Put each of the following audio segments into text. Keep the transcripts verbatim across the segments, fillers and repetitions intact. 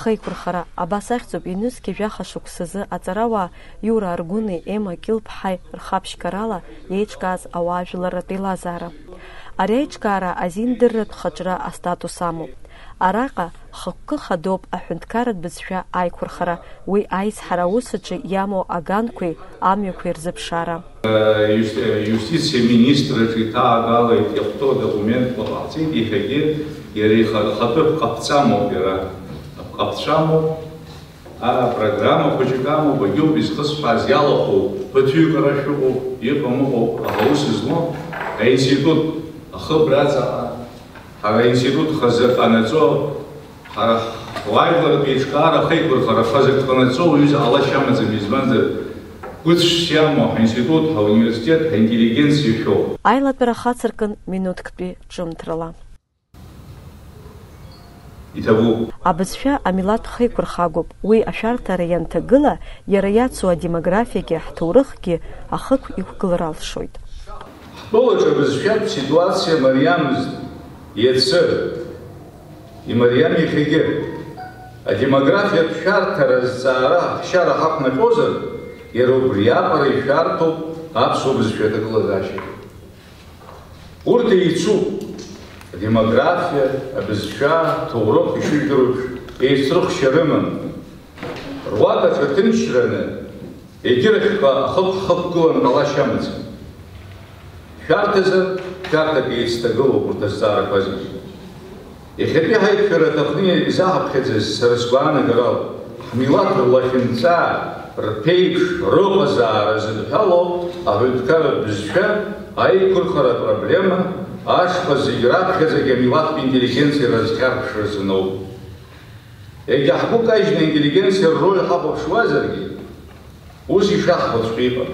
Ахеиқәырхара абас ахьӡуп ҩнызқьи жәаха шықәсазы аҵарауаа Иура Аргәыни Ема Кьылԥҳаи рхаԥшьгарала иеиҿкааз ауаажәларратә еилазаара. Ари аиҿкаара азиндырратә хаҿра астатус амоуп. Араҟа хықәкы хадоуп аҳәынҭқарратә бызшәа аиқәырхара, уи аизҳара аус аҿы иамоу аганқәеи амҩақәеи рзыԥшаара. Иус-, иустициа министр аҿы иҭаагалеит, иахәҭоу адокументқәа ҟаҳҵеит, иахьагьы иара ихатәы ҟаԥҵамоуп иара. Ҟаԥҵәамоуп, апрограмма хәыҷык амоуп, агьоуп изхысҳәааз, иалахәу ԥыҭҩык ара шәыҟоуп, иҟам ыҟоуп, аха ус змоу аинститут ахыбра аҵаҟа, ҳара аинститут хазы ҟанаҵо, ҳара ҳуаажәларратә еиҿкаара ахеиқәырхара хазы ҟанаҵо уаҩы ҟалашьа амаӡам, избанзар, гәыцәс иамоу ҳаинститут, ҳауниверситет, ҳаинтеллигенциа шәоуп. Аилатәара хацыркын минуҭктәи ҿымҭрала. Иҭабуп. Абызшәа амилаҭ хеиқәырхагоуп, уи ашәарҭара ианҭагыла, иара иацу адемографиагьы ҳҭоурыхгьы ахықә иқәгылар алшоит. Ҳтәылаҿы абызшәатә ситуациа мариамызт иацы, имариам иахьагьы. Адемографиатә шәарҭара азҵаара аҳәшьара ҳақәнаҟьозар, иара убри аҟара ишәарҭоуп аԥсуа бызшәа аҭагылазаашьа. Урҭ еицуп, адемографиа, абызшәа, аҭоурых ишыжәдыруеиԥш, еицрыхшьа рымам. Руак аҿы ҭынчраны, егьырахьҟа ахықә ҳхықәгылан ҟалашьа амаӡам. Шәарҭазар, шәарҭак еицҭагылоуп урҭ азҵаарақәа зегьы. Иахьатәи ҳаиқәшәара аҭахны изаҳаԥхьаӡаз, сара сгәаанагарала, ҳмилаҭ рлахьынҵа, рԥеиԥш, рыҟазаара зыдҳәалоу аҳәынҭқарратә бызшәа аиқәырхара апроблема, ашҟа зегь раԥхьаӡагьы амилаҭтә интеллигенциа разхьарԥшразы ноуп. Егьа ҳгәы кажьны аинтеллигенциа рроль ҳахәаԥшуазаргьы, ус ишаҳҳәоҵәҟьа иҟам.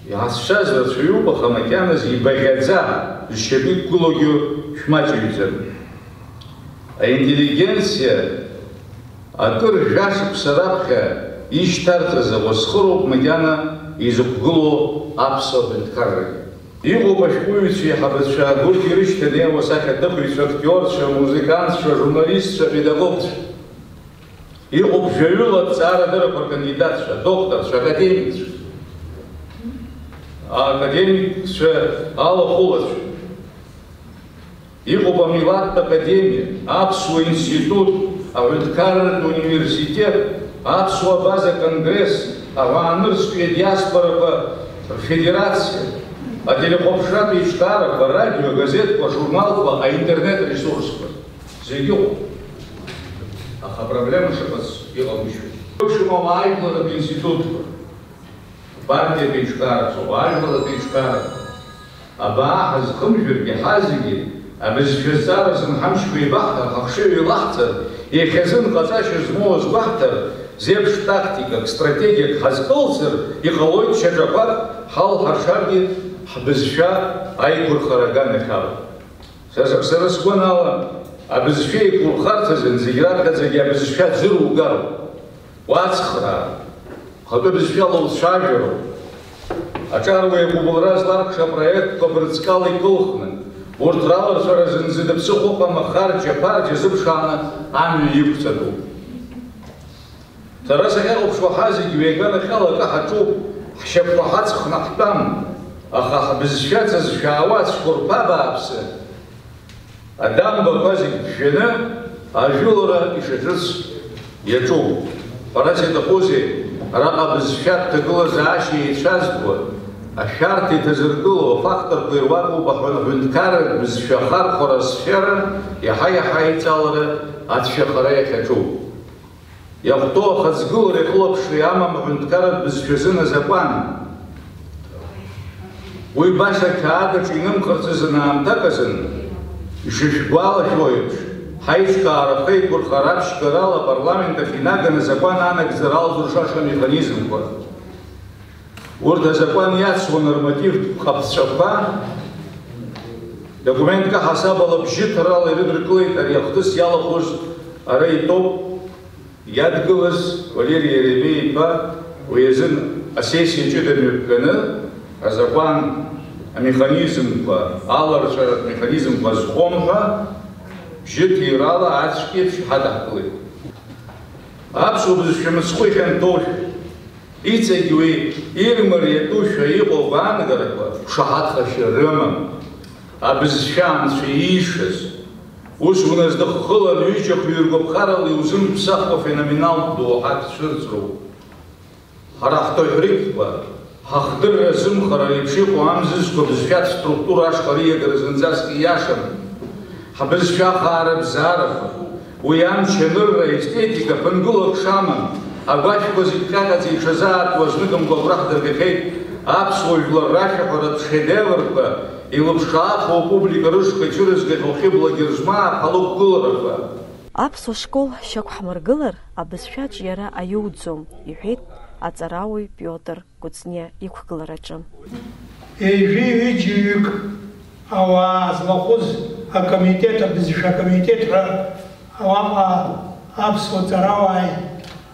Иаацәшәаз рацәаҩуп, аха макьаназ ибаӷьаӡа, зшьапы иқәгылоугьы шәмаҷыҩӡам. Аинтеллигенциа акыр жәашықәса раԥхьа ишьҭарҵаз аӷәасхыроуп макьана изықәгылоу аԥсуа ҳәынҭқаррагьы. Иҟоуп ашәҟәыҩҩцәа, еиҳабацәа, урҭ ирышьҭанеиуа асахьаҭыхҩцәа, актиорцәа, музыкантцәа, журналистцәа, педагогцәа. Иҟоуп жәаҩыла аҭҵаарадырақәа ркандидатцәа, адокторцәа, академикцәа, академикцәа алахәылацәа. Иҟоуп амилаҭтә академиа, аԥсуа институт, аҳәынҭқарратә университет, аԥсуа абаза конгресс, аҳәаанырцәтәи адиаспорақәа рфедерациа, ателехәаԥшратә еиҿкаарақәа, арадио, агазеҭқәа, ажурналқәа, аинтернет ресурсқәа. Зегь ыҟоуп. Аха апроблема шыҟац иҟагәышьоит. Ԥшәма уаажәларратә институтқәа, партиатә еиҿкаарақәа, уаажәларратә еиҿкаарақәа. Абаа ҳазхымжәыргьы, ҳазегьы абызшәа зҵаара зынҳамчқәа еибаҳҳәар, ҳахшыҩ еилаҳҵар, иахьазын ҟаҵашьа змоу азгәаҳҭар, зеиԥш тактикак, стратегиак ҳазкылсыр, иҟалоит шьаҿақәак ҳалҳаршаргьы ҳбызшәа аиқәырхара аганахьала. Са, сара сгәанала, абызшәа еиқәурхарц азын зегь раԥхьаӡагьы абызшәа ӡыругароуп. Уацхраа, хатәы бызшәала уцәажәароуп. Аҿар уи агәыбылра зларкша апроектқәа бырҵкала икылхны, урҭ раларҵәара зынӡа дыԥсыхәа ыҟам, ахарџь, аԥарџь азыԥшааны амҩа иқәҵатәуп. Сара сахьахәаԥшуа ҳазегь ҩеиганахьала акы ҳаҿуп, ҳшьапқәа ҳаҵхны ҳтәам, аха ҳбызшәа ҵызшәаауа ацәқәырԥа бааԥсы, адамбақәа зегь ԥжәаны ажәылара ишаҿыц иаҿуп. Ҳәарас иаҭахузеи, араҟа абызшәа аҭагылазаашьа еицәазтәуа, ашәарҭа иҭазыргыло афакторқәа ируакуп аҳәынҭқарратә бызшәа ахархәара асфера иаҳа-иаҳа аиҵалара ацәгьахара иахьаҿу. Иахәҭоу ахаҵгылареи ахылаԥшреи амам аҳәынҭқарратә бызшәа азын азакәан. Уи баша ақьаад аҿы инымхарц азын аамҭак азын, ишышәгәалашәо еиԥш, ҳаиҿкаара ахеиқәырхара аԥшьгарала апарламент ахь инаганы азакәан анагӡара алзыршаша амеханизмқәа. Урҭ азакәан иацу анормативтә ҟаԥҵәақәа документк аҳасабала бжьыҭрала ирыдыркылеит, ари ахҭыс иалахәыз ара итәоуп. Иадгылаз Валери Еремеи-иԥа уи азын асессиа ҷыда мҩаԥганы, азакәан амеханизмқәа, аларҵәаратә механизмқәа азхом ҳәа, бжьыҭирала ацәгьеиԥш иҳадаҳкылеит. Аԥсуа бызшәа мыцхәы ихьанҭоушәа, иҵегь уи ирмариатәушәа иҟоу агәаанагарақәа шаҳаҭхашьа рымам. Абызшәа анцәа иишаз, ус уназдыххылан, ҩыџьа хҩыргәаԥхарала иузымԥсахуа феноменалтә доуҳак цәырҵроуп. Ҳара ҳҭоуҳрыгьқәа, ҳахдырра азымхара реиԥш иҟоу амзызқәа бызшәатә структура ашҟа риагара зынӡаск ииашам. Ҳбызшәа ахаарабзаарақәа, уи амч анырра, аестетика, ԥынгылак шамам, агәашәқәа зегь ҟьаҟьаӡа иҽазаартуа зныкымкәа агәра ҳдыргахьеит аԥсуа жәлар рашәаҳәаратә шедеврқәа, илыԥшаахо апублика рышҟа ицәырызгахьоу хьыблагьы рзмааԥҳало ақәгыларақәа. Аԥсуа школ шьақәҳмыргылар, абызшәа аҿиара аиуӡом, иҳәеит аҵарауаҩ Пиотр Кәыҵниа иқәгылараҿы. Ҩажәи ҩыџьаҩык ауаа злахәыз акомитет, абызшәа акомитет ҳәа, уаҟа аԥсуа ҵарауааи,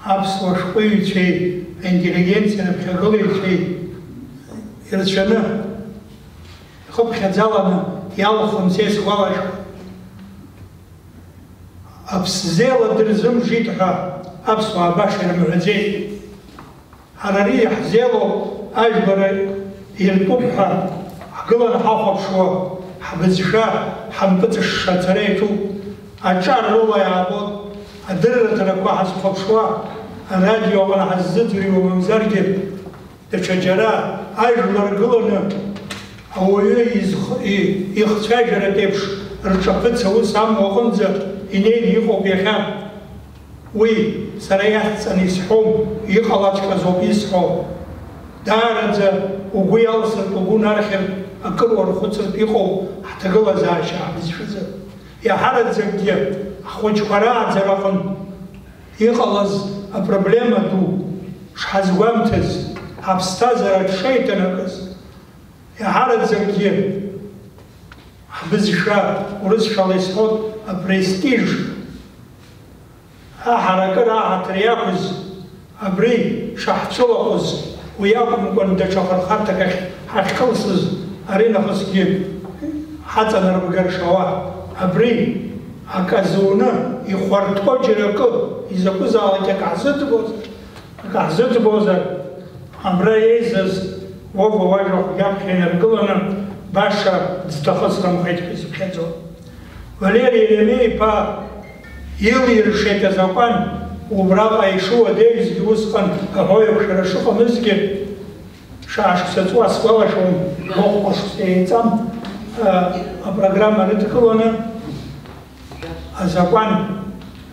аԥсуа шәҟәыҩҩцәеи, аинтеллигенциа рыԥхьагылаҩцәеи ирацәаны, ихыԥхьаӡаланы иалхын, са исгәалашәоит. Аԥсзеила дырзымжит ҳәа аԥсуаа баша ирымҳәаӡеит. Ҳара ари иаҳзеилоу ажәлар иртәуп ҳәа ҳгыланы ҳахәаԥшуа, ҳбызшәа ҳампыҵышша ацара иаҿуп. Аҿар рыла иаабоит, адырраҭарақәа ҳазхәаԥшуа, арадио аҟны ҳаззыӡырҩуа, мамзаргьы даҽа џьара ажәлар гыланы ауаҩы изх-, и-, ихцәажәаратә еиԥш рҿаԥыц аус амоу аҟынӡа инеины иҟоуп иахьа. Уи сара иахьӡҵаны исҳәом, иҟалаҵәҟьаз ауп исҳәо. Даараӡа угәы иалсыртә, угәы нархьыртә, акыр уархәыцыртә иҟоуп ҳҭагылазаашьа ҳбызшәазы. Иаҳараӡакгьы ҳхәыҷқәа рааӡара аҟынтә иҟалаз апроблема ду шҳазгәамҭаз, ҳаԥсҭазаара дшеиҭанакыз, иаҳараӡакгьы ҳбызшәа, урысшәала исҳәоит, апрестиж, аҳаракыра аҳаҭыр иақәыз, абри шаҳцәылаҟәыз, уи акәымкәан, даҽа хырхарҭак ахь ҳахькылсыз, аринахысгьы ҳаҵанарбгар шауа, абри аказуны ихәарҭоу џьара акы, изакәызаалак акы ҳзыӡбоз, акы ҳзыӡбозар, абра еизаз Вова уажәахә иаԥхьа инаргыланы баша ӡҭахысрымхеит ҳәа изыԥхьаӡо. Валери Еремеи-иԥа илиршеит азакәан, убраҟа ишуадаҩызгьы усҟан аҳәоу еиқәшәара шыҟамызгьы, шәаа шықәса ҵуа сгәалашәом, хәышықәса еиҵам, а, апрограмма рыдкыланы, азакәан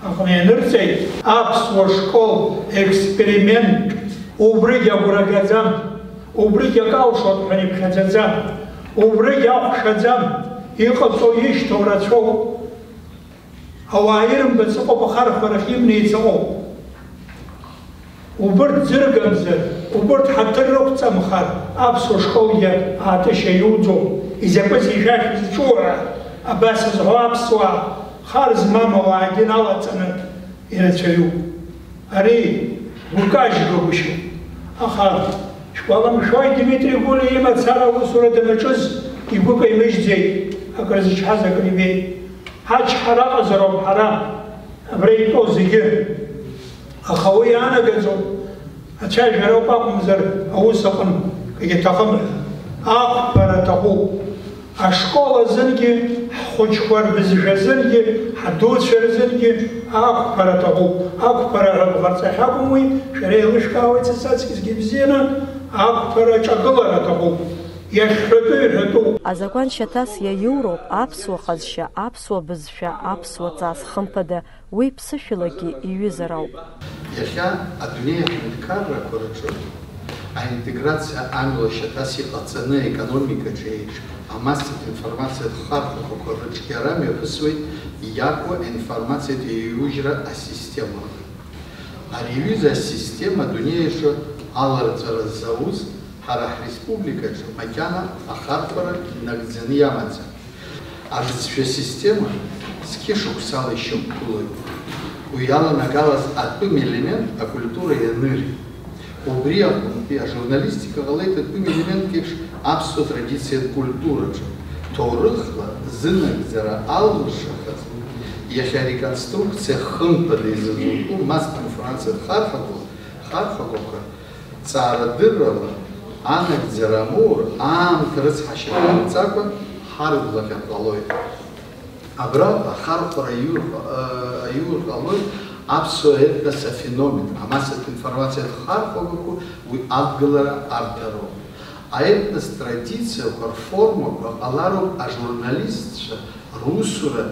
аҟны ианырҵеит, аԥсуа школ експеримент, убригь агәра гаӡам, убригь акы алшоит ҳәа иԥхьаӡаӡам, убригь ахәшаӡам, иҟаҵоу ишьҭоу рацәоуп. Ауаа ирымбац ыҟоуп, ахархәарахь имнеиц ыҟоуп. Убырҭ ӡыргамзар, убырҭ ҳаҭыр рықәҵамхар, аԥсуа школгьы аатышьа иуӡом. Изакәызеи шәа шәызҿу ҳәа абас зҳәо аԥсуаа, хар змам ауаагьы налаҵаны ирацәаҩуп. Ари гәкажьгагәышьоуп. Аха шәгәаламшәои, Дмитри Гәлиа имацара аусура данаҿыз игәы каимыжьӡеит, акры зычҳаз акры ибеит. Ҳачҳара аҟазароуп ҳара абра итәоу зегьы. Аха уи иаанагаӡом, ацәажәара ауп акәымзар, аус аҟны акгьы аҭахым. Ақәԥара аҭахуп. Ашкол азынгьы, ҳхәыҷқәа рбызшәа азынгьы, ҳдуцәа рзынгьы ақәԥара аҭахуп. Ақәԥара ҳәа бӷарҵахьакәым уи, шәара еилышәкаауеит, са саҵкьысгьы ибзианы, ақәԥара аҿагылара аҭахуп. Иахьҳәатәу иҳәатәуп. Азакәан шьаҭас иаиуроуп аԥсуа ҟазшьа, аԥсуа бызшәа, аԥсуа ҵас, хымԥада, уи ԥсышәалагьы иҩызар ауп. Иахьа адунеи аҳәынҭқаррақәа рҿы аинтеграциа амҩа шьаҭас иҟаҵаны аекономикаҿы еиԥш, амассатә информациатә хархәақәа рыҿиара мҩаԥысуеит иақәу аинформациатә еиужьра асистемақәа. Ари аҩыза асистема адунеи аҿы аларҵәара зауз ҳара ҳреспубликаҿы макьана ахархәара инагӡаны иамаӡам. Абызшәа система зқьышықәсала ишьақәгылоуп. Уи иаланагалаз атәым елемент акультура ианыри. Убри аҟынтәи ажурналистика ҟалеит атәым елемент еиԥш аԥсуа традициатә культураҿы. Ҭоурыхла зынагӡара алыршахаз, Иахьа ареконструкциа хымԥада изаҵутәу массатә информациатә хархәақәа, хархәақәақәа ҵаарадыррала анагӡара амоур, аамҭа рыцҳашьа ҟаимҵакәа ҳарблаҟьар ҟалоит. Абраҟа ахархәара аиур, аиур ҟалоит аԥсуа етнос афеномен, амассатә информациатә хархәақәақәа уи адгылара арҭароуп. Аетнос традициақәа рформақәа ҟалароуп ажурналистцәа русура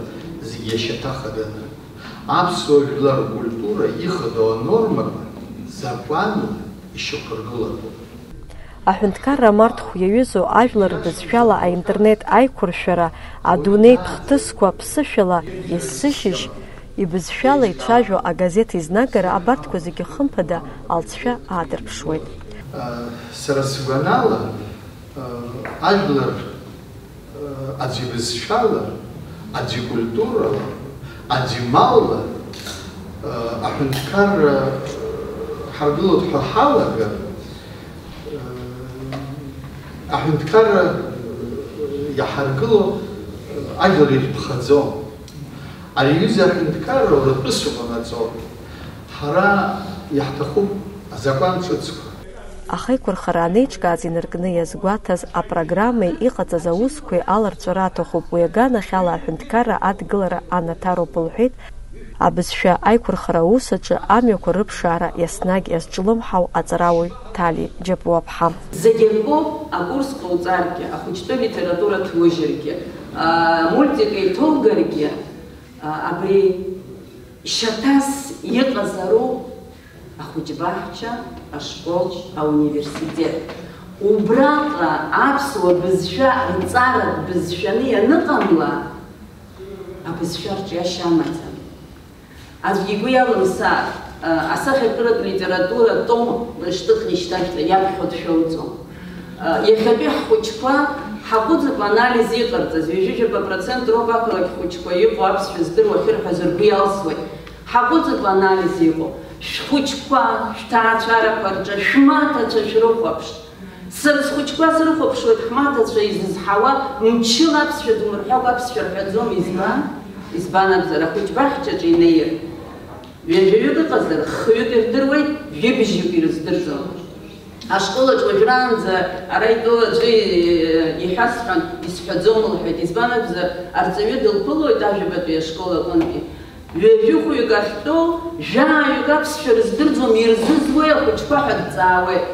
зегь иашьаҭа хаданы. Аԥсуа жәлар ркультура ихадоу анормақәа закәанла ишьақәыргылатәуп. Аҳәынҭқарра амарҭхә иаҩызоу ажәлар рбызшәала аинтернет аиқәыршәара, адунеитә хҭысқәа ԥсышәала есышьыжь, ибызшәала ицәажәо агазеҭ изнагара абарҭқәа зегьы хымԥада алҵшәа аадырԥшуеит. Сара сгәанала, ажәлар аӡә ибызшәала, аӡә икультурала, аӡә ималла, аҳәынҭқарра ҳаргылоит ҳәа ҳалагар, аҳәынҭқарра иаҳаргыло ажәлар ирԥхаӡом. Ари аҩыза аҳәынҭқарра уратәы сыҟанаҵоит. Ҳара иаҳҭахуп азакәан ҿыцқәа. Ахеиқәырхара анеиҿкааз инаркны иазгәаҭаз апрограммеи иҟаҵаз аусқәеи аларҵәара аҭахуп, уи аганахьала аҳәынҭқарра адгылара анаҭароуп лҳәеит абызшәа аиқәырхара аус аҿы амҩақәа рыԥшаара иаснагь иазҿлымҳау аҵарауаҩ Ҭали Џьапуаԥҳа. Зегь акоуп, акурс ҟауҵаргьы, ахәыҷтәы литература ҭужьыргьы, а, мультик еиҭоугаргьы, а, абри шьаҭас иҟазароуп ахәыҷбаҳча, ашкол, ауниверситет. Убраҟа аԥсуа бызшәа рҵаратә бызшәаны ианыҟамла, абызшәа рҿиашьа амаӡам. Аӡәгьы игәы иалымсаар, а, асахьаркыратә литература том шьҭыхны ишьҭашәҵа, иаԥхьо дшәоуӡом. А, иахьатәи ҳхәыҷқәа ҳаҟәыҵып анализ иҟарҵаз, ҩажәижәаба процент роуп ақалақь хәыҷқәа иҟоу аԥсшәа здыруа ахьырҳәаз ргәы иалсуеит. Ҳаҟәыҵып анализ иҟоу. Шәхәыҷқәа, шәҭаацәарақәа рҿы шәмаҭацәа шәрыхәаԥшт. Сара схәыҷқәа срыхәаԥшуеит, ҳмаҭацәа изызҳауа, мчыла аԥсшәа думырҳәакәа аԥсшәа рҳәаӡом, избан? Избан акәзар, ахәыҷбаҳчаҿы инеир, ҩажәаҩык ыҟазар, хҩык ирдыруеит, жәибжьҩык ирыздырӡом. Ашколаҿ уажәраанӡа ара итәоу аӡәы иҳәасҳәан, исҳәаӡом лҳәеит, избан акәзар, арҵаҩы дылԥылоит ажәабатәи ашкол аҟынтәи. Ҩажәи хәҩык ахьтәоу, жәаҩык аԥсшәа рыздырӡом, ирзызуеи ахәыҷқәа ҳәа дҵаауеит.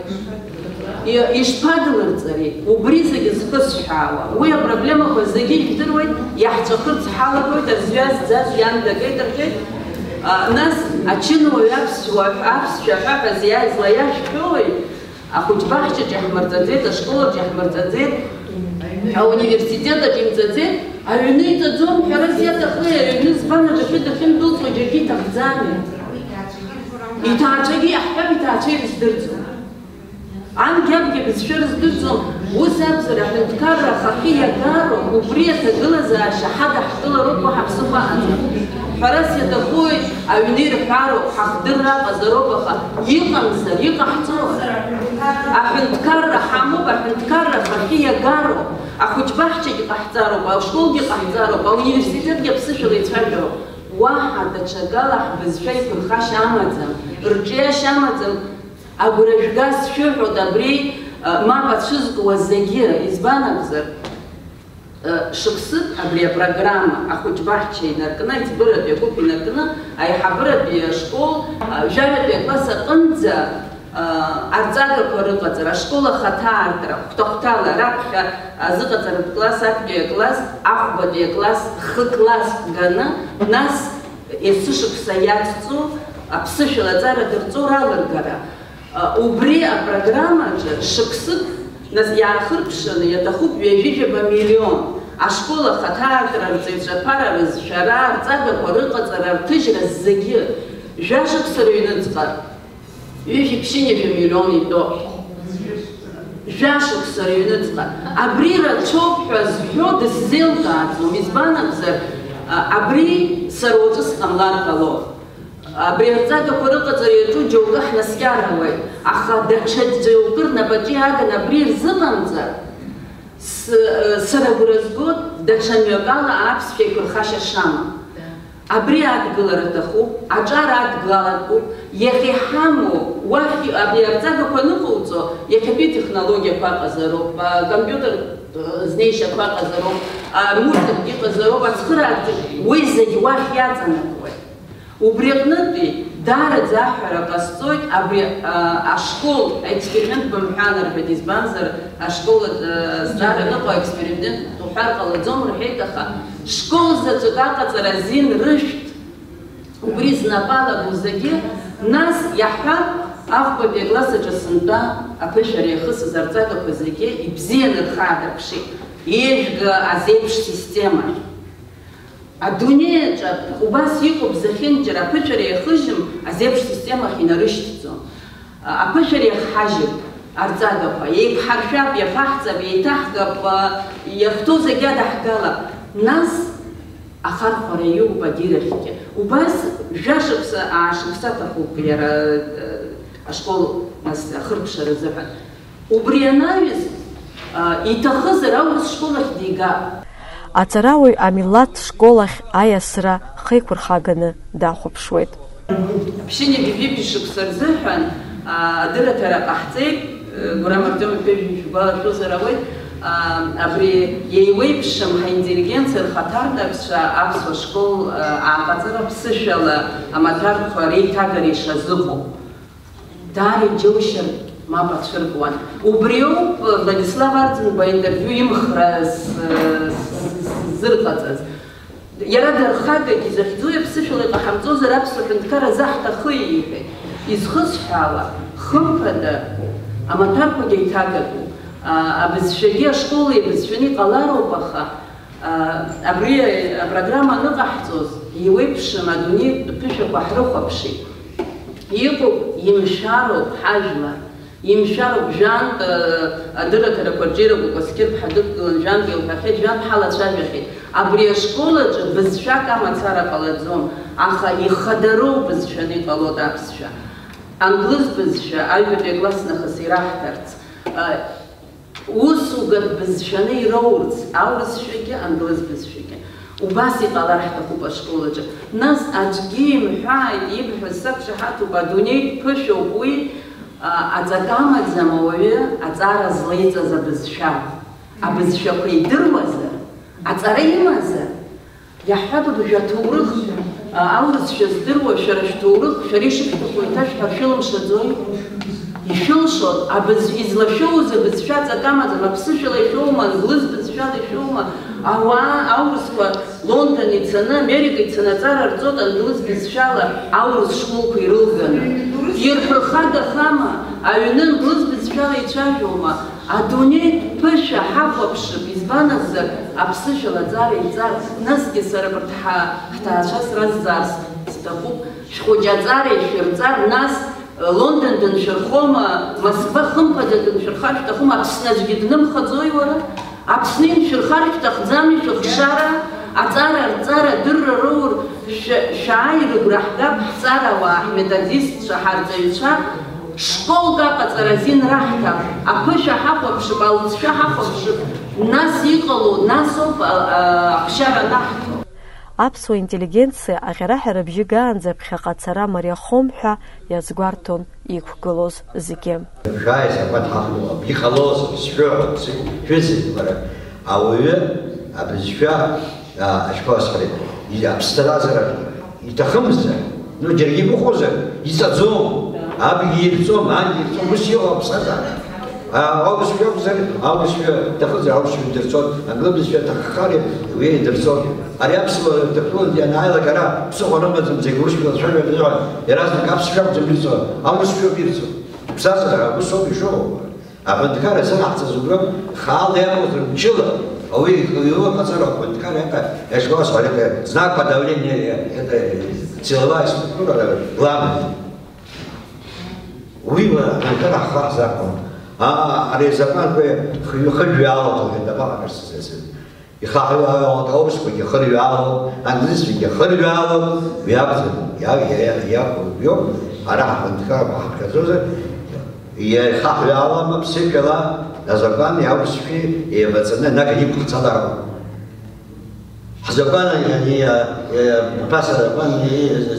И-, ишԥадылырҵари? Убри зегьы зхысҳәаауа. Уи апроблемақәа зегьы ижәдыруеит, иаҳҵәахырц ҳалагоит, азҩа зӡаз иан дагеит рҳәеит. А, нас, ачынуаҩ аԥсуа, аԥсшәа ҳәа ҳәа зиааиз лаиашәҳәои? Ахәыҷбаҳчаҿ иаҳмырҵаӡеит, ашколаҿ иаҳмырҵаӡеит, ауниверситет аҿ имҵаӡеит, аҩны иҵаӡом, ҳәарас иаҭахи, аҩны збан адәахьы дахьындәылҵуа џьаргьы иҭахӡами? Иҭаацәагьы иаҳҳәап, иҭаацәа ирыздырӡом. Ангьы абгьы абызшәа рыздырӡом, ус акәзар, аҳәынҭқарра ахахьы иагароуп, убри аҭагылазаашьа ҳадаҳкылароуп, уаҳа ԥсыхәа аҟаӡам. Ҳәарас иаҭахуи, аҩны ирҳәароуп, ҳахдырра аҟазароуп, аха иҟамзар, иҟаҳҵозар? Аҳәынҭқарра ҳамоуп, аҳәынҭқарра ахахьы иагароуп, ахәыҷбаҳчагьы ҟаҳҵароуп, ашколгьы ҟаҳҵароуп, ауниверситетгьы аԥсышәала ицәажәароуп. Уаҳа даҽакала ҳбызшәа иқәырхашьа амаӡам, рҿиашьа амаӡам, агәра жәга сшәыҳәоит абри, а, мап ацәызкуа зегьы, избан акәзар, Шықәсык абри апрограмма ахәыҷбаҳча инаркны, аиҵбыратәи агәыԥ инаркны, аиҳабыратәи ашкол, жәаҩатәи акласс аҟынӡа, арҵагақәа рыҟаҵара, ашкол ахаҭаартра, хәҭа-хәҭала, раԥхьа азыҟаҵаратә класс, актәи акласс, ахәбатәи акласс, хы-класск ганы, нас есышықәса иацҵо, аԥсышәала аҵара дырҵо ралыргара. Убри апрограммаҿы шықәсык нас иаахырԥшаны иаҭахуп ҩажәижәаба миллион, ашкол ахаҭаартра, рҵаҩцәа аԥара рызшәара, рҵагақәа рыҟаҵара, рҭыжьра зегьы, жәашықәса рыҩныҵҟа, ҩажәи ԥшьынҩажәа миллион итәоуп. Жәашықәса рыҩныҵҟа. Абри рацәоуп ҳәа зҳәо дысзеилкааӡом, избан акәзар, а, абри сара уаҵәы сҟамлар ҟалон. Абри арҵагақәа рыҟаҵара иаҿу џьоукы ҳнаскьарауеит, аха даҽа џьоукы рнапаҿы иааганы абри рзыҟамҵар, с-, сара агәра згоит, даҽа мҩакала аԥсшәа еиқәырхашьа шамам. Абри адгылара аҭахуп, аҿар адгыларатәуп, иахьа иҳамоу, уахь абри арҵагақәа аныҟауҵо, иахьатәи атехнологиақәа ыҟазароуп, акомпиутертә знеишьақәа ыҟазароуп, амузыкагьы ыҟазароуп, ацхыраагьы, уи зегь уахь иаҵанакуеит. Убри аҟнытәи, даараӡа аҳәара ҟасҵоит, абри, а, ашкол аексперимент бымҳәан, рҳәеит, избанзар, ашкол, а, зҵаара аныҟоу аексперимент уҳәар ҟалаӡом, рҳәеит, аха школ заҵәык аҟаҵара азин рышәҭ, убри знапы алаку зегьы, нас иаҳҳәап, ахәбатәи акласс аҿы сынтәа аԥышәара иахысыз арҵагақәа зегьы ибзианы рхаадырԥшит, еиӷьга азеиԥш система. Адунеи аҿы убас иҟоуп зехьынџьара, аԥышәара иахыжьым азеиԥш системахь инарышьҭӡом. Аԥышәара иахҳажьып арҵагақәа, еиқәҳаршәап, иаԥаҳҵап, еиҭаҳгап, иахьҭоу зегь адаҳгалап. Нас ахархәара иоуп адирахьгьы. Убас жәашықәса, аашықәса аҭахуп иара, э, ашкол, нас, ахыркәшара азыҳәан. Убри анаҩс, а, иҭахызар аурыс школ ахь дигап. Аҵарауаҩ амилаҭ школ ахь аиасра хеиқәырхаганы дахәаԥшуеит. Ԥшьынҩажәи жәибжь шықәса рзыҳәан, а, адырраҭара ҟаҳҵеит, э, Гәырам Артиом иԥа ижәбалашәозар ауеит, а, абри еиуеиԥшым ҳаинтеллигенциа рхаҭарнакцәа аԥсуа школ, а, аҟаҵара ԥсышәала амаҭәарқәа реиҭагара ишазыҟоу. Даара иџьоушьартә мап ацәыркуан. Убриоуп Владислав Арӡынба аинтервиу имхра с-, с-, с-, сзырҟаҵаз. Иара дархагагь изахьӡуи аԥсышәала иҟаҳамҵозар аԥсуа ҳәынҭқарра заҳҭахыи иҳәеит. Изхысҳәаала, хымԥада, амаҭәарқәагьы еиҭагатәуп. А, абызшәагьы ашкол еибызшәаны иҟалароуп, аха А, абри апрограмма аныҟаҳҵоз, еиуеиԥшым адунеитә ԥышәақәа ҳрыхәаԥшит. Иҟоуп, имшәароуп ҳажәлар, имшәароуп, жәантә, а, адырраҭарақәа рҿы ирагәақәа скьыԥхь адәықәгылан, жәантә илҳәахьеит, жәантә ҳалацәажәахьеит. Абри ашкол аҿы бызшәак амацара ҟалаӡом, аха ихадароу бызшәаны иҟалоит аԥсшәа. Англыз бызшәа, аҩбатәи акласс нахыс ираҳҭарц. А, Усугатә бызшәаны ироурц, аурысшәагьы, англыз бызшәагьы. Убас иҟалар ҳҭахуп ашкол аҿы. Нас аӡәгьы имҳәааит, ибҳәаз сақәшаҳаҭуп, адунеитә ԥышәоуп уи, а, аҵак амаӡам ауаҩы аҵара злеиҵаз абызшәа. Абызшәақәа идыруазар, аҵара имазар, Иаҳҳәап, абыржәы аҭоурых, а, аурысшәа здыруа, шәара шәҭоурых, шәара ишышәҭаху еиҭашәҳәар шәылымшаӡои? Ишәылшоит, абыз-, излашәоуз абызшәа ҵак амаӡам, аԥсышәала ишәоума, англыз бызшәала ишәоума, ауаа, аурысқәа Лондон ицаны, Америка ицаны аҵара рҵоит англыз бызшәала аурыс школқәа ирылганы. Ирҳәо рхадахама, аҩны англыз бызшәала ицәажәома? Адунеи ԥышәа ҳахәаԥшып, избан акәзар, аԥсышәала аҵара иҵар, насгьы сара абарҭ ҳа-, ҳҭаацәа сразҵаарц сҭахуп, шәхәыҷы аҵара ишәырҵар, нас, э, Лондон дыншәырхома, Москва хымԥада дыншәырхар шәҭахума, Аԥсны аӡәгьы днымхаӡои уара? Аԥсны иншәырхар шәҭахӡами шәыхшара, аҵара, арҵара, адырра роур, шәа-, шәааи рыгәра ҳгап, ҳҵарауаа, ҳметодистцәа, ҳарҵаҩцәа, Школк аҟаҵара азин раҳҭап, аԥышәа ҳахәаԥшып, алҵшәа ҳахәаԥшып, нас иҟало, нас ауп, а, а, аԥшьара анаҳҭо. Аԥсуа интеллигенциа аӷьараҳәа рыбжьы гаанӡа ԥхьаҟа ацара мариахом ҳәа иазгәарҭон иқәгылоз зегьы. Шәааи, закәан ҳахәо, иҟалозар, сшәо, шәызегь, бара, ауаҩы абызшәа, а, ашәҟәы асҳәеит, и-, аԥсҭазаара иҭахымзар, ну, џьаргьы имыхәозар, иҵаӡом, абгьы ирҵом, ангьы ирҵом, ус иҟоуп аԥсҭазаара. А, аурысшәа акәзар, аурысшәа иҭахызар, аурысшәа идырҵон, англы бызшәа аҭаххар, уи идырҵон. Ари аԥсуа ҭырқәтәылантәи ианааилак ара ԥсыхәа рымаӡам, зегь урысшәа лацәажәо рзыҳәан, иаразнак аԥсшәа акәӡам ирҵо, аурысшәоуп ирҵо. Иԥсҭазаара ус ауп ишыҟоу. Аҳәынҭқарра зыҟаҳҵаз уброуп, хаала иамоузар мчыла, ауаҩы ихы-, иуа ҟаҵара аҳәынҭқарра иаҟа-, иашьауа сҳәарыка, знак подавления, это, силовая структура главная. Уи ла-, аҳәынҭқарра ҳхы ҳзақәым. А, ари азакәанқәа хҩы-, хыжәҩала ҭоуҳәеит, абаҟахарц сзы. Ихаҳҩаалоит аурысқәагьы хырҩаалоит, англызцәагьы хырҩаалоит, уи акәӡам, иа-, иа-, иа-, иакәым, иоуп, ара ҳаҳәынҭқаррақәа ҳаԥхьаӡозар, иахаҳҩаалама ԥсышәала, азакәани аурысшәеи еиваҵаны анагара иқәҳҵалароуп. Закәан ани, ԥаса закәан ани,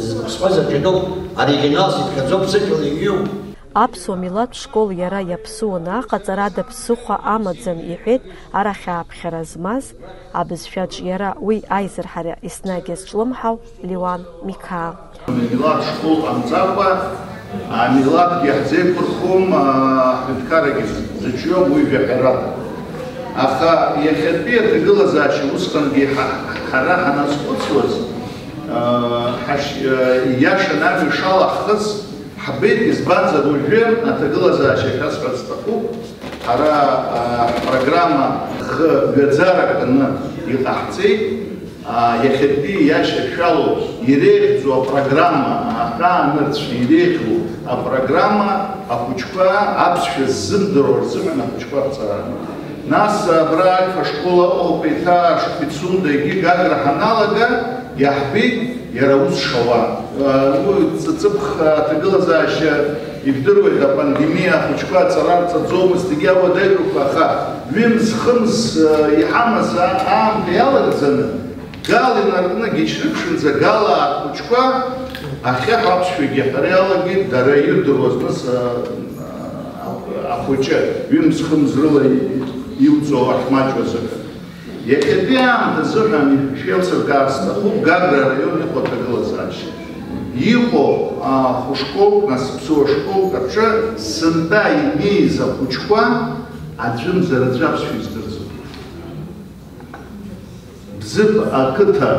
зыԥсҟаз аҿы иҭоуп, оригинал сиԥхьаӡоуп, сыхьыл иҩуп. Аԥсуа милаҭ школ иара иаԥсуаны аҟаҵарада ԥсыхәа амаӡам, иҳәеит арахь ааԥхьара змаз, абызшәаҿ иара уи аизырҳара еснагь иазҿлымҳау Леуан Миқаа. Милаҭ школ ҟамҵакәа, амилаҭгьы ҳзеиқәырхом, аҳәынҭқаррагьы зыҿиом, уи жәаҳәарада. Аха иахьатәи аҭагылазаашьа усҟангьы ҳа-, ҳара ҳаназхәыцуаз, аа, ҳаш-, ииашаны амҩа шалаҳхыз ҳбеит, избанзар, уажәы аҭагылазаашьа шәасҳәарц сҭахуп. Ҳара, аа, ҳпрограмма хы ҩаӡараканы иҟаҳҵеит. Аа, иахьатәи иашьашәалоу иреиӷьӡоу апрограмма, аҳәаанырцә иреиӷьу апрограмма ахәыҷқәа аԥсшәа ззымдыруа рзыҳәан ахәыҷқәа рҵара. Нас абра Альфа школ ыҟоуп, еиҭа Пицунда, егьи Гагра ҳаналага, иаҳбеит иара аус шауа. Уи ҵыҵыԥх аҭагылазаашьа ибдыруеит, апандемиа ахәыҷқәа аҵара рҵаӡомызт, егьи ауадаҩрақәа, аха ҩымз-хымз, э, иҳамаз а-, аамҭа иалагӡаны, Гал инаркны Гьечрыԥшынӡа Гала ахәыҷқәа ахьаҳәа аԥсшәагьы аҳәара иалагеит, дара ирдыруаз, нас, а, а, ахәыҷы ҩымз-хымз рыла и-, иуҵоу ахьмаҷу азыҳәан. Иахьатәи аамҭа азыҳәан шәеилсыркаар сҭахуп Гагра араион иҟоу аҭагылазаашьа. Иҟоу, а, хәышколк, нас ԥсуа школк аҿы сынтәа инеиз ахәыҷқәа аӡәымзар аӡәы аԥсшәа издырӡом. Бзыԥ ақыҭа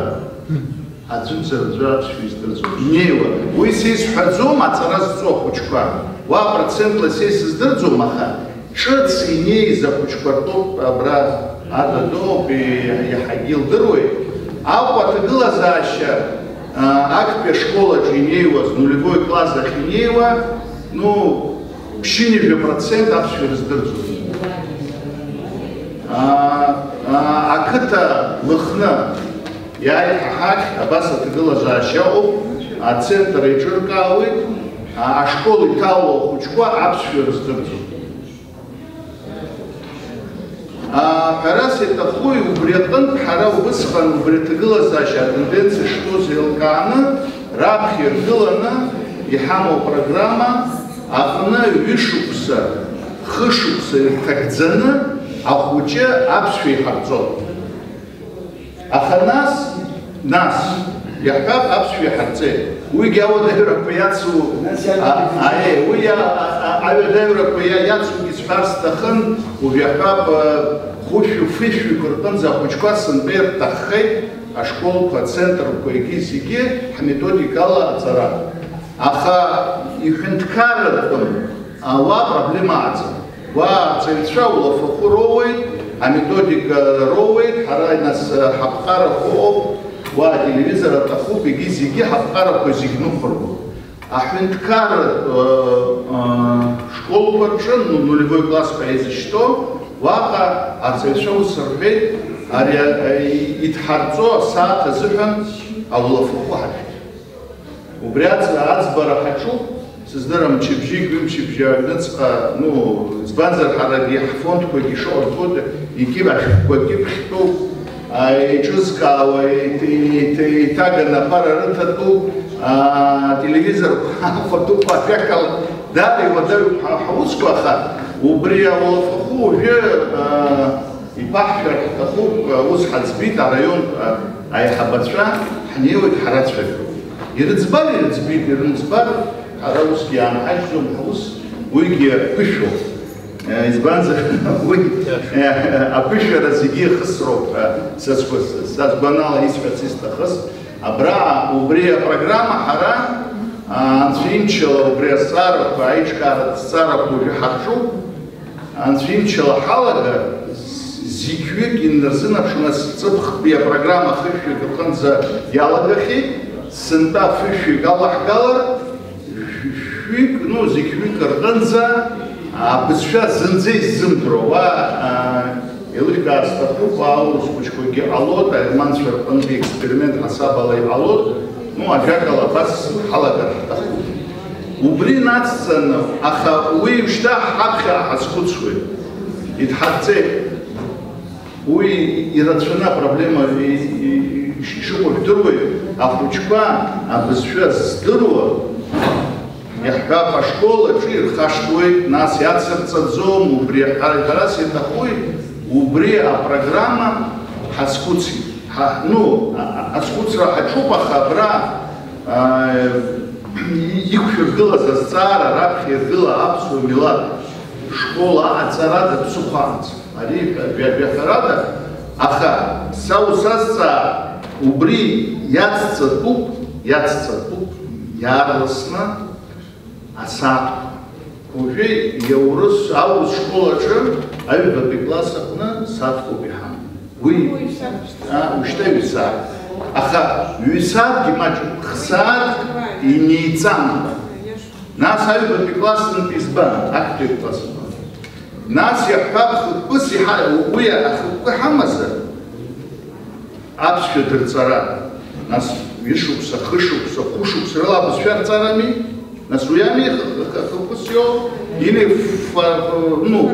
аӡәымзар аӡәы аԥсшәа издырӡом. Инеиуа. Уи сеисҳәаӡом, аҵара зҵо ахәыҷқәа. Уа процентла сеисыздырӡом, аха ҿыц инеиз ахәыҷқәа ртәоуп, абра Ада дыҟоуп, и-, иаҳагьы илдыруеит. Аҟәа аҭагылазаашьа, а, актәи ашкол аҿы инеиуаз, нулевой класс ахь инеиуа, ну, ԥшьынҩажәа процент аԥсшәа рыздырӡом. А, а, ақыҭа Лыхны иааит ҳа ҳахь, абас аҭагылазаашьа ыҟоуп, ацентр еиҿыркаауеит, а, ашкол иҭалоу ахәыҷқәа аԥсшәа рыздырӡом. А, ҳәарас иаҭахуи, убри аҟынтә ҳара убысҟан убри аҭагылазаашьа атенденциа шҭоу еилкааны, раԥхьа иргыланы иҳамоу апрограмма аҟны ҩышықәса, хышықәса ирҭагӡаны ахәыҷы аԥсшәа иҳарҵон. Аха нас, нас, иаҳҳәап, аԥсшәа иҳарҵеит. Уигьы ауадаҩрақәа иацу, а, аиеи, уи иа-, а, а, ауадаҩрақәа иа-, иацугьы сҳәар сҭахын, уажә иаҳҳәап, а, хәышәи фышәҩык рҟынӡа ахәыҷқәа сынтәа ирҭаххеит, ашколқәа, ацентрқәа, егьи зегьы ҳметодикала аҵара. Аха иҳәынҭқарратәым, а, уа проблема аӡам. Уа арҵаҩцәа улафахәы роуеит, аметодика роуеит, ҳара нас ҳаԥҟарақәа ыҟоуп, уа ателевизор аҭахуп, егьи зегьы ҳаԥҟарақәа зегь ныҟәыргоит. Аҳәынҭқарратә, ы, ы, школқәа рҿы, ну, нулевой класс ҳәа изышьҭоу, уаҟа арҵаҩцәа ус рҳәеит, ари, ы, идҳарҵо асааҭ азыҳәан аулафахәы ҳашәҭ. Убри аӡ-, аӡбара ҳаҿуп, сыздырам, мчыбжьык, ҩымчыбжьа аҩныҵҟа, ну, избанзар, ҳарагьы ҳфондқәагьы ишыҟарҵода, икьыԥхьтәуп, а, еиҿызкаауа, еит-, еит-, еиҭаганы аԥара рыҭатәуп, а, телевизорқәа ахәатәуп, ажәакала, дара иуадаҩуп ҳа-, ҳаусқәа, аха убри аулафахәы уажәы, а, Ибаҳҳәар ҳҭахуп, ус ҳаӡбеит араион, а, аиҳабацәа, ҳнеиуеит ҳарацәажәо. Ирыӡбар ирыӡбеит, ирымӡбар ҳара усгьы иаанҳажьӡом ҳус, уигьы ԥышәоуп. Э, избанзар, уи, э, аԥышәара зегьы ихысроуп, э, са сгәы-, са сгәанала исҳәарц исҭахыз. Абра, убри апрограмма ҳара, а, анцәа имчала убри азҵаарақәа, аиҿкааратә зҵаарақәа уажәы ҳарҿуп. Анцәа имчала ҳалагар, зқьҩык инарзынаԥшуа, нас ҵыԥхтәи апрограмма хышәҩык рҟынӡа иалагахьеит, сынтәа фышәҩык алаҳгалар, шәҩык, ну, зқьҩык рҟынӡа абызшәа зынӡа иззымдыруа, уа, а, еилышәкаар сҭахуп, аурыс хәыҷқәагьы ҟалоит, аерманцәа рҟынтәи експеримент ҳасабала иҟалоит, ну, ажәакала, абас ҳалагар ҳҭахуп. Убри нацҵаны, аха уи шьҭа ҳаԥхьа ҳазхәыцуеит, идҳарҵеит. Уи ирацәаны апроблема и-, и-, Ахәыҷқәа абызшәа здыруа, иаҳҳәап, ашкол аҿы ирхашҭуеит, нас иацырҵаӡом, убри аҳәара ҳәарас иаҭахуи, убри апрограмма ҳазхәыцит. Ҳа, ну, а, а, азхәыцра ҳаҿуп, аха абра, а, иқәшәыргылаз азҵаара раԥхьа иргыла аԥсуа милаҭ школ аҟаҵарада ԥсыхәа амц. Ари жәа-, жәа-, жәаҳәарада, аха са усазҵаа, убри иацҵатәуп, иацҵатәуп иаарласны асааҭқәа. Уажәы иаурыс аурыс школ аҿы аҩбатәи класс аҟны сааҭқәоуп иҳамоу. Уи, а, ушьҭа ҩ-сааҭ. Аха ҩ-сааҭгьы маҷуп, х-сааҭ инеиҵан. Нас аҩбатәи классынтә избан, актәи класс. Нас иаҳҳәап, хықәкыс иҳа-, уи ахықәкы ҳамазар, аԥсшәа дырҵара. Нас ҩышықәса, хышықәса, хәышықәса рыла абызшәа рҵарами? Нас уи ами х-, х-, х-, хықәкыс иоу? Или фа-, ну,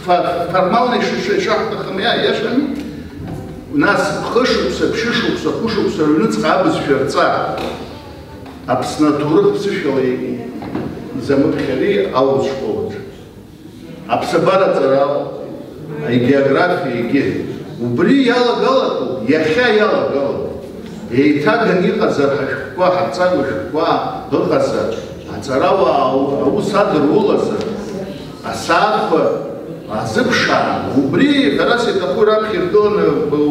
фа-, формально ишыш-, ишаҳҭахым иа-, иашами? Нас хышықәса, ԥшьышықәса, хәышықәса рыҩныҵҟа абызшәа рҵар. Аԥсны аҭоурых ԥсышәала и-, изамыԥхьари аурыс школаҿы. Аԥсабараҵара, агеографиа, егьи. Убри иалагалатәуп, иахьа иалагалатәуп. Еиҭаганы иҟазар ҳашәҟәқәа, ҳарҵага шәҟәқәа ыҟазар, аҵарауаа ау-, аус адырулазар, асааҭқәа азыԥшаара. Убри, ҳәарас иаҭаху, раԥхьа иргыланы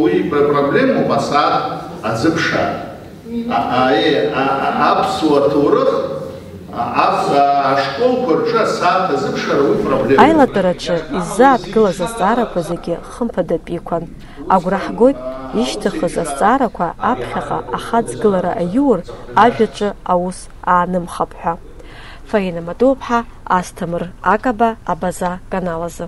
уи пр-, проблемоуп, асааҭ азыԥшаара. А, а, е, а, а, аԥсуа ҭоурых, а, аԥ-, а, ашколқәа рҿы асааҭ азыԥшаара уи проблема. Аилатәараҿы иззааҭгылаз азҵаарақәа зегьы хымԥадатәиқәан. Агәра ҳгоит, ишьҭыхыз азҵаарақәа аԥхьаҟа ахаҵгылара аиур, ажәаҿы аус аанымхап ҳәа. Фаина Матуаԥҳа, Асҭамыр Акаба, Абаза канал азы.